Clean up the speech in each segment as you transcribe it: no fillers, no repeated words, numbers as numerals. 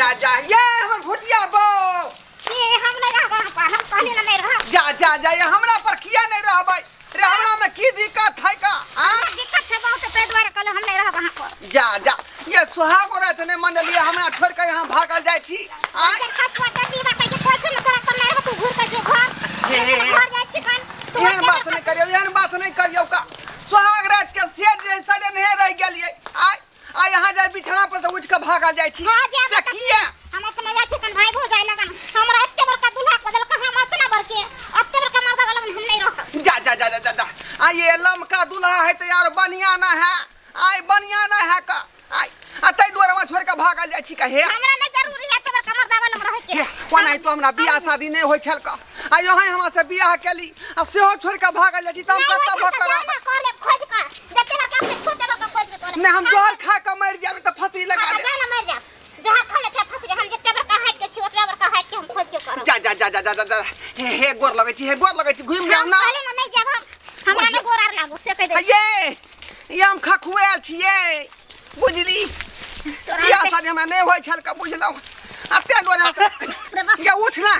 जा जा ये हमर भुटिया बो ये हम नहीं रहब अहाँ पर, हम कहली ना नहीं रहब। जा जा जा ये हमरा पर किया नहीं रहबै रे हमरा में की दिक्कत है का आ हमरा दिक्कत छै बहुत ताहि दुआरे कहलहुँ हम नहीं रहब अहाँ पर। जा जा ये सुहागो रात नहीं मनलिए हमरा छोड़ के यहाँ भागल जाइ छी आ जब खसुआ टटी बा कहि के कहै छौ ने तोरा पर नहीं रहब तू घुर के जो घर। हे, हे, हे। घर जाइ छी कन तू एहन बात नहीं करियौ एहन बात नहीं करियौ का सुहाग रात के सेज जे सजन हे रह गेलिए आ आ यहाँ जाय बिछाना पर से उठ के भागल जाइ छी हाँ, जायब से तऽ किया हम अपने जाइ छी कन भाई भौजाइ लगन हमरा एते बड़का दूल्हा कऽ देलक हम ओतना बड़के एते बड़का मर्दा लगन हम नहीं रहब जा जा जा जा जा जा आ ये लमका दूल्हा है तो यार बढ़िया ना है आय बढ़िया ना है का आय आ तै दुआरे हमरा छोड़ के भागल जाइ छी का हे हमरा नहीं जरूरी है एते बड़का मर्दा लगन रहे के हे कोना तो हमरा बियाह शादी नहीं होइ छल का आ यहाँ हमरा से बियाह केली आ सेहो छोड़ के भागल जाइ छी त हम नहीं कतऽ होइ छै भऽ तऽ करब जा ना, कऽ लेब खोजि कऽ जते बड़का अपने छोड़ देबऽ कऽ खोजि कऽ कऽ लेब नहि हम जहर खा के मरि जायब तऽ फंसी लगा हाँ, दे जा ना मरि जायब जहर खा ले चाहे फंसी हम जते बड़का हाइट के छी ओतबे बड़का हाइट के हम खोजि के करब जा जा जा जा जा जा जा हे हे गोर लगै छी हे गोर लगै छी घुमि जाउ हम ना कहले ना नहीं जायब हम हमरा नहीं गोर आर लागू से कहि दै छी ये ये हम खखुआयल छियै बुझली तोरा बियाह शादी हमरा नहि होइ छल का बुझलहुँ आ तें दुआरे रे बाप ये उठ ना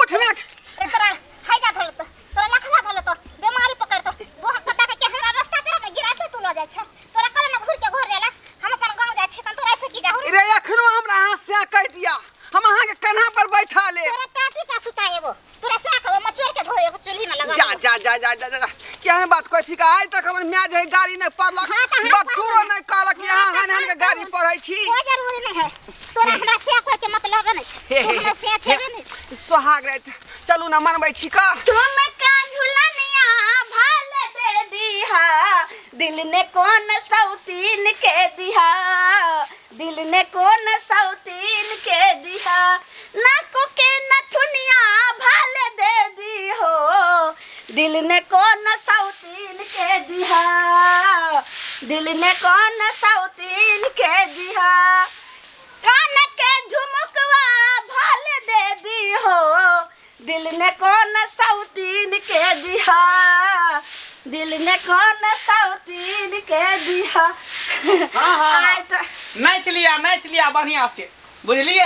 उठ ना रे तोरा हैजा धरल तो तोरा लखवा धरल तो बीमारी पकड़ तो वो पता के हमरा रास्ता पे में गिरा के तू ल जाइ छै तोरा कहले ना घुर के घर जाला हम अपन गांव जाइ छी कन तोरा ऐसे की जाहु रे एखनो हमरा अहाँ से कहि दिया हम अहाँके कन्हा पर बैठा लेब तोरा टाटी का सुताएबो तोरा से कहबो मचोर के धोएबो चूल्ही में लगा जा जा जा जा जा जा केहन बात कहै छी कि आइ तक हमर माय जे गाड़ी नहि पढ़लक हाँ, तऽ हम बटूरो नहि कहलक कि अहाँ हाँ, तऽ हन हन के हम गाड़ी पढ़ै छी कोई जरूरी नहीं है तोरा हमरा से कोई के मतलब नहीं छै हे, तू हे, हमरा से हे, छेबे नहीं छै सोहाग राति चलू ना मनबै छी का तुम का झुलनिया भाल दे दिहा दिल ने कौन सौतीन के दिहा दिल ने कौन सौतीन के दिहा नाको के नथुनिया भाल दे दी हो दिल ने कौन सौतीन के दिहा दिल ने कौन सौतीन के दिहा कान के झुमकवा भाल दे दी हो दिल ने कौन सौतीन के दिहा दिल ने कौन सौतीन के दिहा हाँ, हाँ। आइ तऽ नाचि लिया नाचि लिया बढ़िया से बुझलिए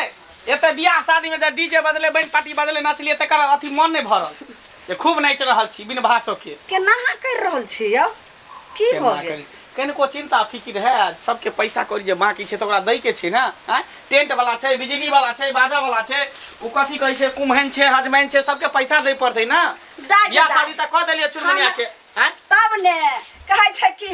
एते बियाह शादी में डीजे बजले बैंड पार्टी बजले नाचलिए तकर अथी मन नहीं भरल जे खूब नाचि रहल छी बिन भाषो के केना करि रहल छी यौ की केना भऽ गेल करी? कनिको चिंता फिकिर है सबके पैसा कौड़ी जे बाकी छै तऽ ओकरा दै के छै ने आँय टेंट वाला छै बिजली वाला छै बाजा वाला छै ओ कथी कहै छै कुम्हैन छै हजमैन छै सबके पैसा दै पड़तै ने दाइ बियाह दाइ। शादी तऽ कऽ देलियै चुनमुनिया के आँय तब ने कहै छै कि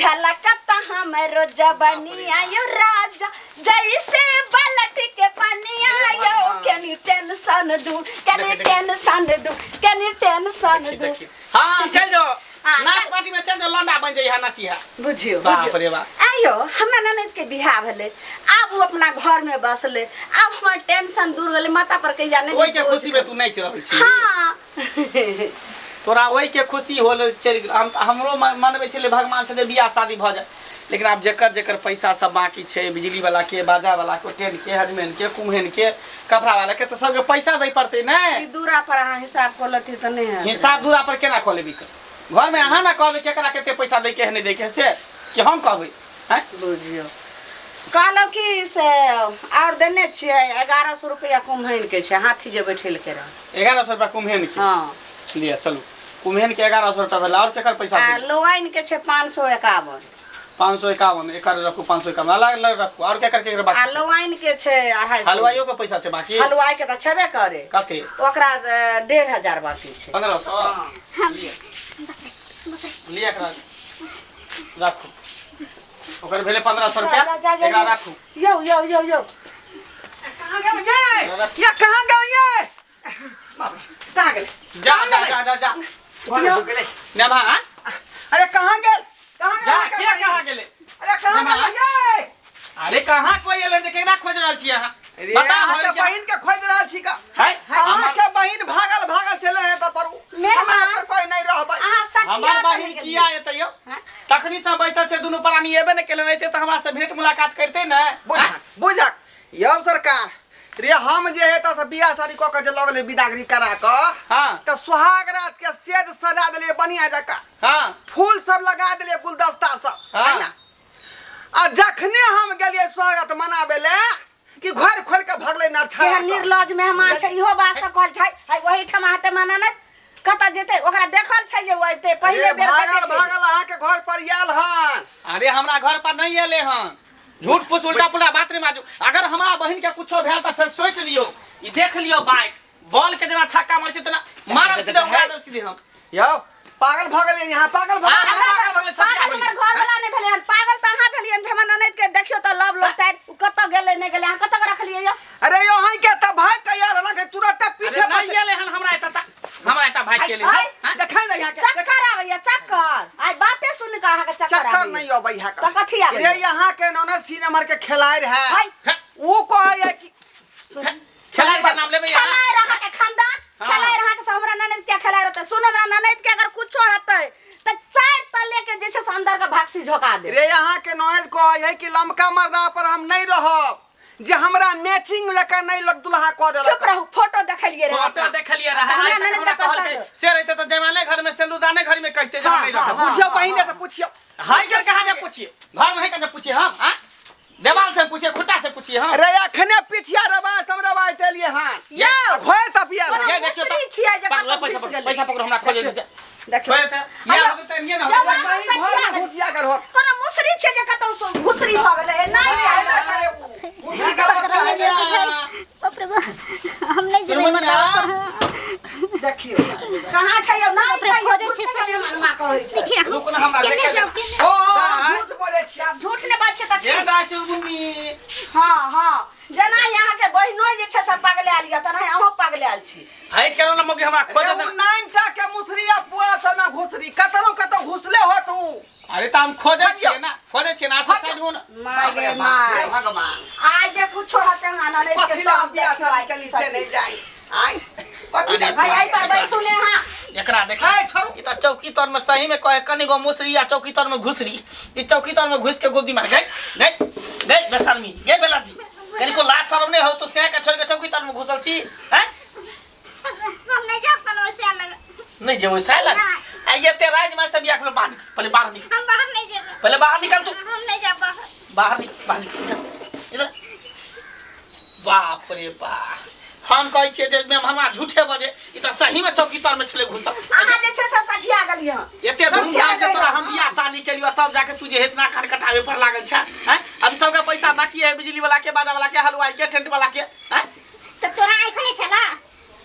झलकत हमरो जबनी आयो राजा जैसे बलट के पानी आयो केनी टेंशन दू केनी टेंशन दू केनी टेंशन देखी दू देखी हाँ चल जाओ हाँ, नाच चल। पार्टी में चल जाओ लौंडा बन जाइए नाची है बुझियो बाप बुझियो रे बाप। आइयो हमरा ननद के बियाह भेलै आब ओ अपना घर में बसलै आब हमर टेंशन दूर गेलै माथा पर कहिया नहि ओहि के बोझ खुशी में तू नाचि रहल छी हाँ तोरा ओहि के खुशी होल चलि गेल हम हमरो मनबै छलै भगवान से जे बियाह शादी भऽ जाय लेकिन आब जेकर जेकर पैसा सब बाकी छै बिजली वाला के बाजा वाला के टेंट के हजमैन के कुम्हैन के कपड़ा वाला के तऽ सबके पैसा दै पड़तै ने ई दूरा पर अहाँ हिसाब कऽ लेती तऽ नहि हैत हिसाब दूरा पर केना कऽ लेबी घर में अहाँ ना कहबै केकरा कते पैसा दै के है नहि दै के है से कि हम कहबै आँय बुझियौ कहलहुँ कि से आओर देने छियै 1100 रुपैआ कुम्हैन के छै हाथी जे बैठेलकै रहए 1100 रुपया कुम्हैन के हँ लिअ चलू कुम्हैन के 1100 रुपया भेल आओर केकर पैसा आ भेल लोआइन के छै 551 551 एकर रखू 551 अलग अलग रखू आओर केकर केकर आ बाकी छै? लोआइन के छै 250 हलवाइयो के पैसा छै बाकी हलवाई के तऽ छेबे करे कथी ओकरा 1500 बाकी छै 1500 लिअ लिअ एकरा राखू ओकर भेलै 1500 रुपया जा, जा, जा, एकरा जा। राखू यौ यौ यौ यौ कहाँ गेल ये ये कहाँ गेल ये बाप रे, कहाँ गेल जा कहाँ जा गेलै? जा जा जा घर में घुस गेलै नेभा हाँ? अरे कहाँ गेल कहाँ जा गेल के कहाँ गेलै अरे कहाँ नेभा? गेल ये अरे कहाँ कोई एलै जे केकरा खोज रहल छी अहाँ अरे बता अहाँ भरि के के बहिन के खोज रहल छी का है अहाँ हमर के बहिन भागल भागल चले है तऽ पर मेहमान। हमरा पर कोई नहीं रहबै अहाँ सठिया हमर तऽ बहिन नहि किया गेलियै। एतै यौ हाँ? तखनी से बैसल छै दुनू प्राणी एबे ने केले नहीं तऽ हमरा से भेंट मुलाकात करते ने बुझक बुझक यौ सरकार रे हम जे है तऽ बियाह शादी कऽ के जे लऽ गेलै विदागरी करा कऽ हाँ तऽ सुहाग रात के सेज सजा देलियै बढ़िया जकाँ हाँ फूल सब लगा देलियै गुलदस्ता सब हाँ। है ना आ जखने हम गेलियै स्वागत मनाबै ले कि घर खोल के भगलै ना छा केहन निर्लज मेहमान छै इहो बात सब कहल छै है ओहिठाम अहाँते माना नहि कतऽ जेतै ओकरा देखल छै जे ओ अयतै पहिले बेर भागल देखै। भागल अहाँ के घर पर आयल हन अरे हमरा घर पर नहीं एले हन झूठ फूस उल्टा पुल्टा बात नहीं बाजू अगर हमरा बहिन के कुछो भेल तऽ फेर सोच लियौ ई देख लियौ बाइक बॉल के जेना छक्का मारै छै तेना मारब सीधे उड़ा देब सीधे हम यौ पागल भऽ गेलियै यहाँ पागल भऽ हाँ, गेलियै। पागल भऽ गेलै, सब पागल हमर घर वाला नहि भेलै हन पागल तऽ अहाँ भेलियै हन हमर ननैद के देखियौ तऽ लव लोग तारि उ कतऽ गेलै नहि गेलै अहाँ कतऽ के रखलियै यौ अरे यौ अहीं के तऽ भाग के आयल हन के तुरंत अरे पीछे नहीं एले हन हमरा एतऽ तऽ हमरा एतऽ भागि गेलै आय, हन देखै ने यहाँ के चक्कर आबैया चक्कर आइ बाते सुनि कऽ अहाँके चक्कर चक्कर आबैया नहीं अबै है तऽ कथी आबैया? रे यहाँ के ननद सीने के खेलाय रहे हाय, ऊ कहै कि खेलाय के नाम लेबै अहाँ खेलाय रहा के खानदान हाँ। खेलाय रहा के से हमरा ननद के खेलाय रहतै सुन हमरा ननद के अगर कुछो हेतै तऽ चारि तले के जे छै से अंदर के भागसी झोका दे रे यहाँ के ननद कहै है कि लमका मर्दा पर हम नहीं रहब जे हमरा मैचिंग लेकर नहीं लग दुल्हा कऽ देलक चुप रहू फोटो देखलियै रहे फोटो देखलिए रहे हमरा आइ तक ननद हमरा के पसंद। कहलकै से रहते तऽ जयमाले घर में सिंदूरदाने घर में कहते जे हम हाँ, नहीं हाँ, रहब हाँ। पूछियो बहिने से पूछियो हाय के कहाँ जा पूछिए घर में है कहाँ जा पूछिए हम हाँ देवाल से पूछिए खुट्टा से पूछिए हम अरे अखने पिठिया रवा तम रवा तेलिए हां यौ घोए तपिया कोनो ये देखियो मुसरी छियै जे पकड़ो कतौ पैसा घुसि पकड़ो गेलै। पैसा पकड़ो हमरा खोजे देखियौ, देखियो देखियौ। ये अयो, होते ये ना जब होते अहाँ कहीं घर में घुसिया कर हो कोनो मुसरी छै जे कतौ से घुसरी भऽ गेलै नहि अरे छै ना करे उ घुसरी का बच्चा है जे। बाप रे बाप हम नहीं जेबै सुरमनिया। देखियौ कहाँ छै यौ नहि छै यौ, खोजै छी झूठ ने हमर माँ कहै छै देखिए हम रुक ना हमरा केने देखे जाउ दे। केने ओ ओ, झूठ बोले छी आब झूठ ने बात छै तऽ ये दाय चुनमुनी हँ हँ जेना अहाँके बहिनो जे छै से पगलायल यऽ तेनाही अहूँ पगलायल छी हट करो ना मोगी हमरा खोजे रे दे उ नाइन टा के मुसरी आ पुआ सब में घुसरी कतरो कतौ घुसले हो तू अरे त हम खोजे खोजियौ। छियै ना खोजे छियै ना सब साइड हो ना माय बाप रे गे बाप, माय हे भगवान आइ जे कुछो हेतै हमरा ननैद के कथी ला सब हम बियाह देखियौ शादी आइ केली से नहीं जाई आइ कथी ला भाई एहि पर बैठू ने अहाँ एकरा देख है छोड़ू ई त चौकी तर में सही में कहे कनी गो मुसरी आ चौकी तर में घुसरी ई चौकी तर में घुस के गोदी मार गई गई गई बेशर्मी ये बेला जी कनी को लाज शरम नहीं हो तो से के छोड़ के चौकी तर में घुसल छी हैं हम नहीं जाब कोनो से अलग नहीं जेबो साला नहीं। आ ये ते राज में से बियाह के बाहर निकल पहले बाहर निकल हम बाहर नहीं जेबै पहले बाहर निकल तू हम नहीं जाब बाहर बाहर निकल बाहर निकल इधर इधर बाप रे बाप हम कहै छियै जे मेहमानवा झूठे बजे ई तऽ सही में चौकी तर में छलै घुसल अहाँ जे छै से सठिया गेलियै हँ एते धूमधाम से तोरा हम बियाह शादी केलियो तब जाके तू जे इतना कान कटावे पर लागल छै हैं अभी सबके पैसा बाकी है बिजली वाला के बाजा वाला के हलवाई के टेंट वाला के हैं तऽ तोरा आँखि नहि छला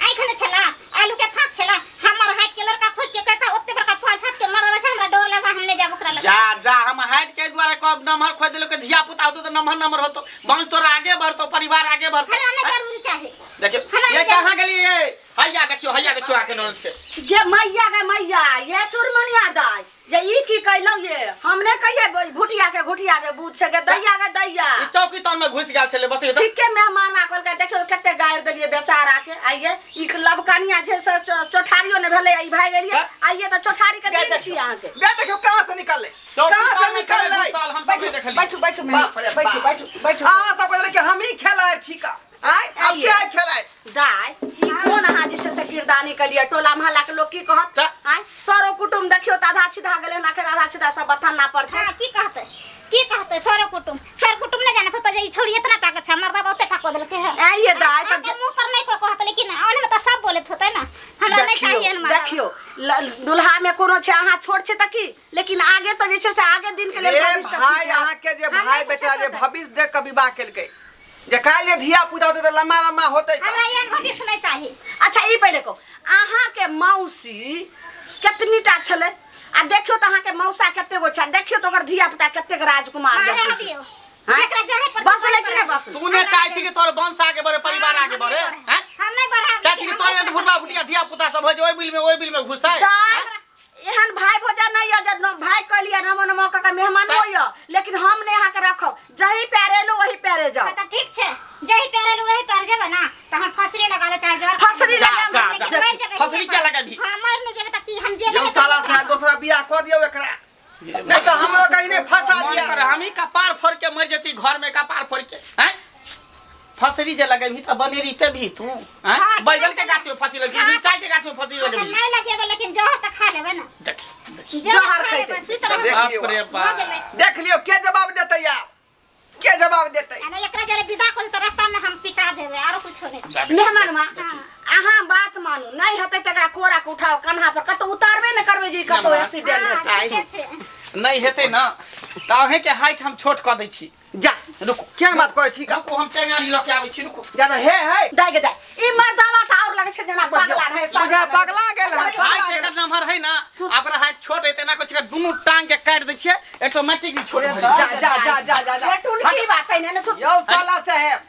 आँखि नहि छला आलू के फाक छला हमर हाइट के लड़का खोज के करता ओते बड़का पांच हाथ के मरदवा छै हमरा डर लगा हम नहीं जाब ओकरा लग जा जा हम हाइट के द्वारा कब नमहर खोज देलो के धिया पुता होतो तो नमहर नमहर होतो वंश तोरा आगे बढ़तो परिवार आगे बढ़तो हमरा नहीं जरूरी चाही देखियो हमरा ये नहीं कहाँ गेलिए ये हैया देखियो हैया देखियो आके ननद के गे मैया गे मैया ये चुरमुनिया दाय ये ई की कैलौ ये हमने कहिए भुटिया के घुटिया के बूझ छै गे दैया गे दैया ई चौकी तर में घुस गेल छले बतैयो त ठीके मेहमान आ कहलकै देखियौ कते गारि देलियै बेचारा के आइये ई लबकनिया जे से चौठारियो ने भेलै ई भागि गेलियै आइये तऽ चौठारी के दिन छी अहाँके बे देखियो कहाँ से निकलले चौकी कहाँ तर से में छले निकलले घुसल हम सब नहीं देखलिए बैठू बैठू बाप रे बैठू बाप। बैठू बैठू अहाँ सब कहले कि हम ही खेलाय छी का आय अब आइए। क्या खेलाय दाय ई कोन अहाँ जे छै से किरदानी केलियै टोला मोहल्ला के लोग की कहत तऽ? आँय सरो कुटुम देखियौ तऽ आधा छिधा गेलै हन अखन आधा छिधा सब बथाना पर छै हाँ की कहते की कहते सर कुटुम सर कुटुम नहीं जानत होता जे ई छोड़ी इतना ताकत छै मर्दा बहुते ताकत देलके है ऐं ये दाय तऽ अहाँके मुंह पर नहीं कोई कहत लेकिन ओने में तो सब बोलत होते ना हमरा नहीं देखियौ चाहिए मर्दा देखियौ दुल्हा में कोनो छै अहाँ छोट छै तऽ की लेकिन आगे तऽ जे छै से आगे दिन के लेल रे भविष्य तऽ भाई ठीक हैत। अहाँ के जे हमरा भाई कुछो बेटा जे सोचै। भविष्य देख के विवाह केलकै जे काल्हि जे धिया पुता होतै तऽ लम्बा लम्बा होतै तऽ। हमरा एहन भविष्य नहीं चाहिए अच्छा ई पहिले कहू अहाँके मौसी केतनी टा छलै आ देखियौ तऽ अहाँके मौसा कते गो छै आ देखियौ तऽ ओकर धिया पुता कतेक राजकुमार मारे देखै छै। दियो हाँ? जेकरा जहे पर बसलै कि नहि बसलै तू ने चाहे छी कि तोर वंश आगे बढ़े परिवार आगे बढ़े हैं हम नहीं बढ़ाब चाहे छी कि तोरे ने भुटबा भुटिया धिया पुता सब हो जे ओहि बिल में ओहि बिल में घुसाए दाय, एहन भाई भौजा नहीं यऽ जे भाई कहलियै नमो नमो कऽ के मेहमानो यऽ लेकिन हम नहि अहाँके रखब जही पैर एलहुँ वही पैरे जाउ तऽ ठीक छै जही पैर एलहुँ वही पैर जेबै ना तऽ हम फसरी लगा ले चाहे जर फसरी जा लगाम जा लेकिन जा मरि जेबै फसरी क्या लगाबी हाँ मर नहि जेबै तऽ की हम जेबै यौ साला साहब दोसरा बियाह कऽ दियौ एकरा नहीं तऽ हमरो कहीं नहीं फंसा मन दिया करे हम ही कपार फोड़ के मर जती घर में कपार फोड़ के हैं फसरी जे लगेबही तऽ बनेरीते भी तू हैं हाँ, बैगन के गाछ में फंसी लगबी हाँ। मिरचाई के गाछ में फंसी तऽ लगबी नहि लगेबै लेकिन जहर तऽ खा लेबै ने देख देख जहर जहर खा खैतै। लेबै सुति रहबै देख बाप लियौ रे भऽ बाप गेलै देख लियौ के जवाब देतै आब के जवाब देतै? आ नहि एकरा जरे विदा कर तऽ रास्ता में हम पिचा देबै, आरो कुछो नहि। मेहमान अहाँ बात मानू, नहीं हेतै तकरा कोरा के उठाओ कन्हा पर, कतौ उतारबे ने करबै जे कतौ ना, एक्सीडेंट हाँ, हेतै। ठीके छै। नहि हेतै ने तऽ अहेंके हाइट हम छोट कऽ दै छी। जा रुकू। क्या बात कहै छी का? रुकू, हम टेंगारी लऽ के आबै छी, रुकू। जा हे हे दाइ गे दाइ, ई मर्दावा तऽ आओर लगै छै जेना पगला रहै। बुझा पगला गेल हन, पगला हाइट गेल। एकर नम्हर है ना, ओकरा हाइट छोट है, तेना करै छै दुनू टांग के काटि दै छियै, ऑटोमेटिकली छोट भऽ जाइ। जा जा जा जा जा जा। टुनकी बात है ने, सुन। यौ साला साहेब,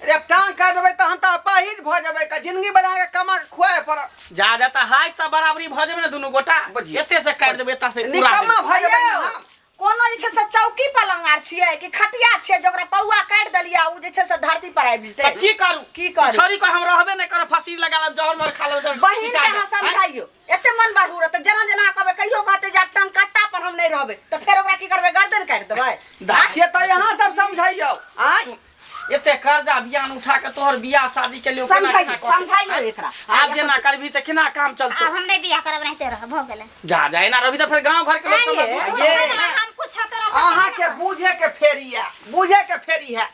रे टांग काटि देबै तऽ हम तऽ अपाहिज भऽ जेबै का, जिंदगी बना के कमा के खुआए पड़त। जा जा तऽ हाइट तऽ बराबरी भऽ जेबै ने दुनू गोटा। बुझियौ। एते से काटि देबै, एता से पूरा निकम्मा देबै। भऽ जेबै ने हम। कोनो जे छै से चौकी पलंग आर छियै कि खटिया छियै जे ओकरा पौआ काटि देलियै आ ओ जे छै से धरती पर आबि जेतै? तऽ की करू? की करू? छोड़ी को हम रहबे नहि करब, फँसी लगा लेब, जहर मर खा लेब तऽ बहिन के पिचा अहाँ जायब। समझाइयो, एते मन बढ़ू रहतै, जेना जेना कहबै, कहियो कहतै जे टंग कट्टा पर हम नहि रहबै, तऽ फेर ओकरा की करबै? गर्दन काटि देबै? दाइ, से तऽ यहाँ सब समझाइयो आँय। एते कर्जा बियान उठा के तोहर बियाह शादी के लिए केना समझाइयो केना कऽ समझाइयो एकरा। आब जेना करबही तऽ केना काम चलतौ? आब हम नहि बियाह करब, रहिते रह, भऽ गेलै। जा जा, एना रवि तऽ फेर गाँव घर के लोग सब आँय ये। दूसरा ये। हम कुछ तोरा से अहाँके बूझे के फेरी है, बूझे के फेरी है।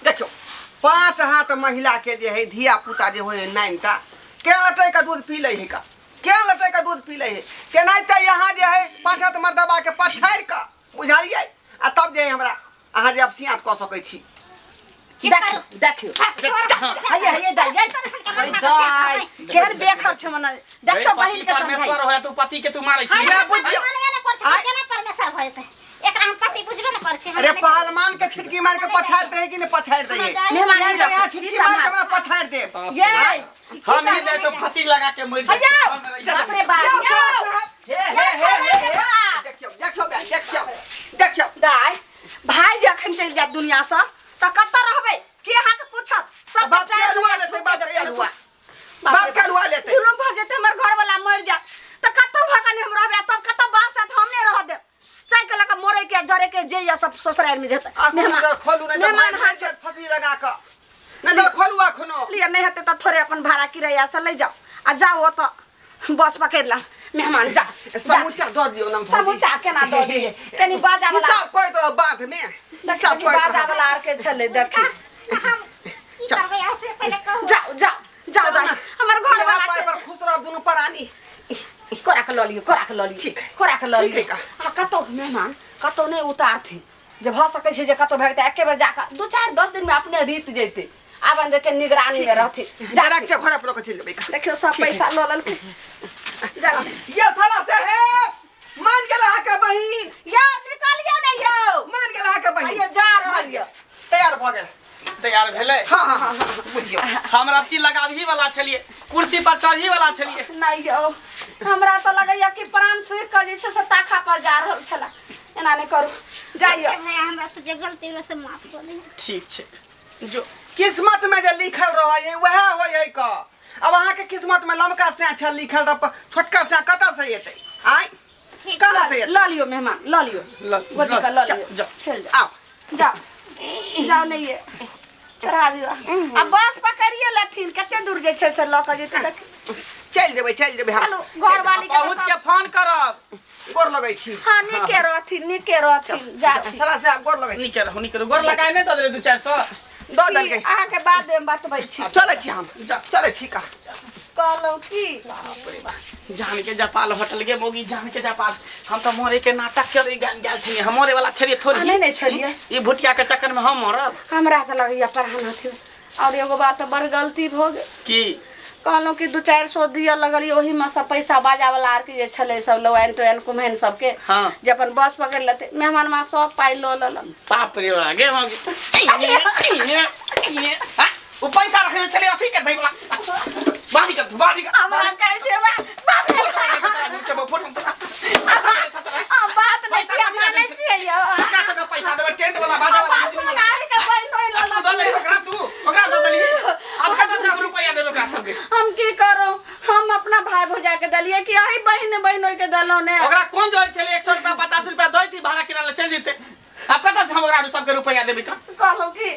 देखियौ, 5 हाथ महिला के जे है धिया पुता जे होइ है 9 टा, के लटै के दूध पी लै है का, के लटै के दूध पी लै है? तेनाहिते यहाँ जे है 5 हाथ मर्दबा के पछाड़ि कऽ, बुझलियै, आ तब जे है हमरा अहाँ जे अपसियात कऽ सकै छी। देखियौ देखियौ, हइये हइये दाइ, हइये दाइ, केहन बेखर छै मने। देखियौ बहिन के परमेश्वर समझाइयो। होय तू पति के तू मारै छी। या बुझियौ। मानबे नहि करै आँय। छै, केना परमेश्वर भऽ जेतै? एकरा हम पति बुझबे नहि करै छी। अरे पहलवान के छिटकी मार के पछाड़ि दै है कि नहि पछाड़ि दै है? मेहमान किया तऽ यहाँ ई छिटकी मार के सम्हार। हमरा पछाड़ि देब। ये हम ही जाइ छौ, फँसी लगा के मरि जाइ हइयौ, छी। बाप रे बाप, यौ, यौ। साहब, हे हे हे हे हे, देखियौ देखियौ बे, देखियौ देखियौ। दाइ, भाय जखन चलि जायत दुनियासँ तऽ कतऽ रहबै? के अहाँके पूछत? सब बाप के चारि अरुआ दुनिया लेतै, थूकि बाप के देतै। अरुआ, बाप बाप रे के अरुआ लेतै। जुलुम भऽ जेतै, हमर घरवला मरि जायत तऽ कतऽ भऽ हम रहबै? आ तब कतऽ बास हैत? हम नहि रहऽ देब। चाय के लऽ कऽ मरै के जरे के जे यऽ सब ससुरारि मे जेतै। अखनो मेहमान तऽ खोलू नहि तऽ मेहमान भाइ हाथ मरि जायत फँसी लगा कऽ। नहि तऽ खोलू अखनो। लिअ, नहि हेतै तऽ थोड़े अपन भाड़ा किराया से लै जाउ आ जाउ ओतऽ बस पकड़ि ला। मेहमान जा जा। समूचा दऽ दियौ ने भौजी। समूचा केना दऽ दियै? कनि बाजा वाला हिसाब करैत रहब बाद मे, हिसाब देखी करैत बाजा रहब। वाला आर के छलै, देखी। हम की करबै आब से पहिले कहू। जाउ जाउ जाउ चलू जाउ, ने। हमर घर इएह वाला पाइ छै। पर खुश रहब दुनू प्राणी। कोरा के लऽ लियौ, कोरा के लऽ लियौ। ठीक है। कोरा के लऽ ठीक है लियौ। का। आ कतौ मेहमान कतौ नहि उतारथिन, जे भऽ सकै छै जे कतौ भए जेतै एके बेर जाकऽ 2-4 10 दिन मे अपने रीत जैतै। आब अंदर के निगरानी में रहथिन। जा। डायरेक्ट घरे पर लऽ कऽ चलि जेबै का। देखियौ सब पैसा लऽ लेलकै। जा। यौ साला साहेब, मान गेल अहाँके बहिन। यौ निकलियौ ने यौ। मान गेल अहाँके बहिन। आइयो जा रहल मान गेल। यऽ। तैयार भऽ गेल। तैयार भेलै? हाँ हाँ हाँ हाँ, बुझियौ। हम रस्सी लगाबही वाला छलियै, कुर्सी पर चढ़ी वाला छलियै। नहि यौ, हमरा तऽ लगैया कि प्राण सुखि कऽ जे छै से ताखा पर जा रहल छलै। एना नहि करू, जाइयौ। भैया, हमरा से जे गलती भेल से माफ कऽ दियौ। ठीक छै, जो। किस्मत में जे लिखल रहै है वएह होइ है क। अब अहाँके किस्मत में लमका सैं छल लिखल रह, छोटका सैं कतऽ से एतै? आँय, ठीक। कहाँ से एतै? लऽ लियौ मेहमान, लऽ लियौ। लऽ गोदी के लऽ लियौ। जा। चलि जाउ। आउ। जाउ जाउ, नहि ये चढ़ा दियौ आ बस पकड़िए लेथिन। कते दूर जे छै से लऽ कऽ जेतै देख। चलि जेबै, चलि जेबै हम। चलू, घरवाली के तऽ पहुँच के फोन करब। गोर लगै छी। हँ, नीके रहथिन, नीके रहथिन, जाथिन। साला साहब, गोर लगै छी। नीके रहू, नीके रहू। गोर लगाए नहि दऽ देलै 2-4 सौ? दऽ देलकै। अहाँके बाद मे बतबै छी। चलै छी हम। जा। चलै छी का। कहलहुँ की, बाप रे बाप, जान के जपाल होटल गे मौगी, जान के जपाल। हम तऽ मरे के नाटक करे गेल गेल छलियै। हम मरे वाला छलियै थोड़ी? आ, नहि नहि छलियै। ई भुटिया के चक्कर में हम मरब? हमरा तऽ लगैया पढ़ान हथिन। और एगो बात तऽ बड़ गलती भऽ गेल। की? कहलहुँ कि 2-4 सौ दिअ लगलियै, ओहिमे सब पैसा बाजा वाला आरके जे छलै सब लौआइन टोआइन कुम्हैन सबके, जे अपन बस पकड़ि लेतै। मेहमान माँ सब पाइ लऽ लेलक। बाप रे बाप गे मौगी, हाँ, ओ पैसा रखने छलियै अथी के दै वाला। बाहर निकल तू, बाहर निकल। हमरा कहै छै बाप रे बाप। फोटो तोरा। हम बात नहि पैसा छियै, कथी लए मानै दै छै? छियै यौ। ककरा सबके पैसा देबै? टेंट वाला, बाजा वाला, बात बिजली वाला। आके बहिन होय आ तू दऽ देलही ओकरा, तू ओकरा दऽ देलही। आब कतऽ से हम रुपैआ देबै ओकरा सबके? हम की करू? हम अपना भाई भौजा के देलियै कि अही बहिन बहिन के देलहुँ ने? ओकरा कोन जोर छलै? 100 रुपया, 50 रुपया दै भाड़ा किराया लए चलि जेतै। आब कतऽ से हम ओकरा सबके रुपैआ देबै तऽ? कहलहुँ कि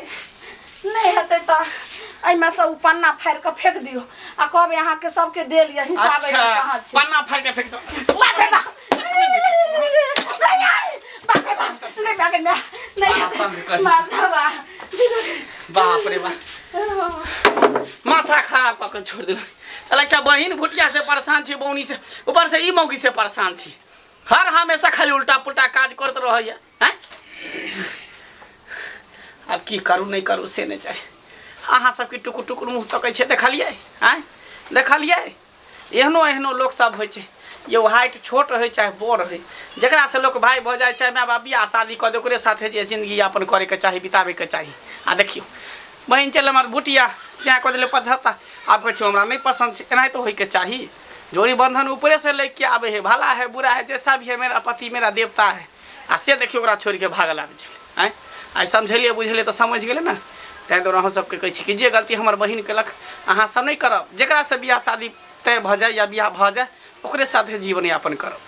नहि हेतै तऽ एहिमे से ओ पन्ना फाड़ि कऽ फेंक दियौ आ कहबै अहाँके सबके देल यऽ हिसाब। अच्छा। एहिमे कहाँ छै? पन्ना फाड़ि के फेंक दो। बाप रे बाप, नहीं, बाप रे बाप, नहीं, बाप रे, नहीं संग कही। माधवा बाप रे बाप, माथा खराब कऽ के छोड़ि देलक। चल, एकटा बहिन भुटिया से परेशान छी, बौनी से, ऊपर से ई मौगी से परेशान छी। हर हमेशा खाली उल्टा पुल्टा काज करैत रहैया। हैं, आब की करू नहि करू से नहि चाही। अहाँ सबके टुकुर टुकुर मुँह तकै छै, देखलियै? आँय, देखलियै? एहनो एहनो लोक सब होइ छै यौ। हाइट छोट होइ चाहे बड़ होइ, जकरासँ लोक भाय भऽ जाइ चाहे माय बाप बियाह शादी कऽ दे, ओकरे साथे जे जिंदगी यापन करैके चाही, बिताबैके चाही। आ देखियौ, बहिन चल हमर भुटिया सएह कऽ देलै 75। आब कहै छै हमरा नहि पसन्द छै। एनाहिते होइके चाही? जोड़ी बंधन ऊपरेसँ लैके के आबै है। भला है, बुरा है, जैसा भी है, मेरा पति मेरा देवता है। आ से देखियौ, ओकरा छोड़िके भागल आबै छलै। आँय, आइ समझेलियै बुझेलियै तऽ समझि गेलै ने। ताहि दुआरे अहूँ सबके कहै छी कि जे गलती हमर बहिन केलक, अहाँ सब नहि करब। जकरासँ बियाह शादी तय भऽ जाय या बियाह भऽ जाय, ओकरे साथे जीवन यापन करब।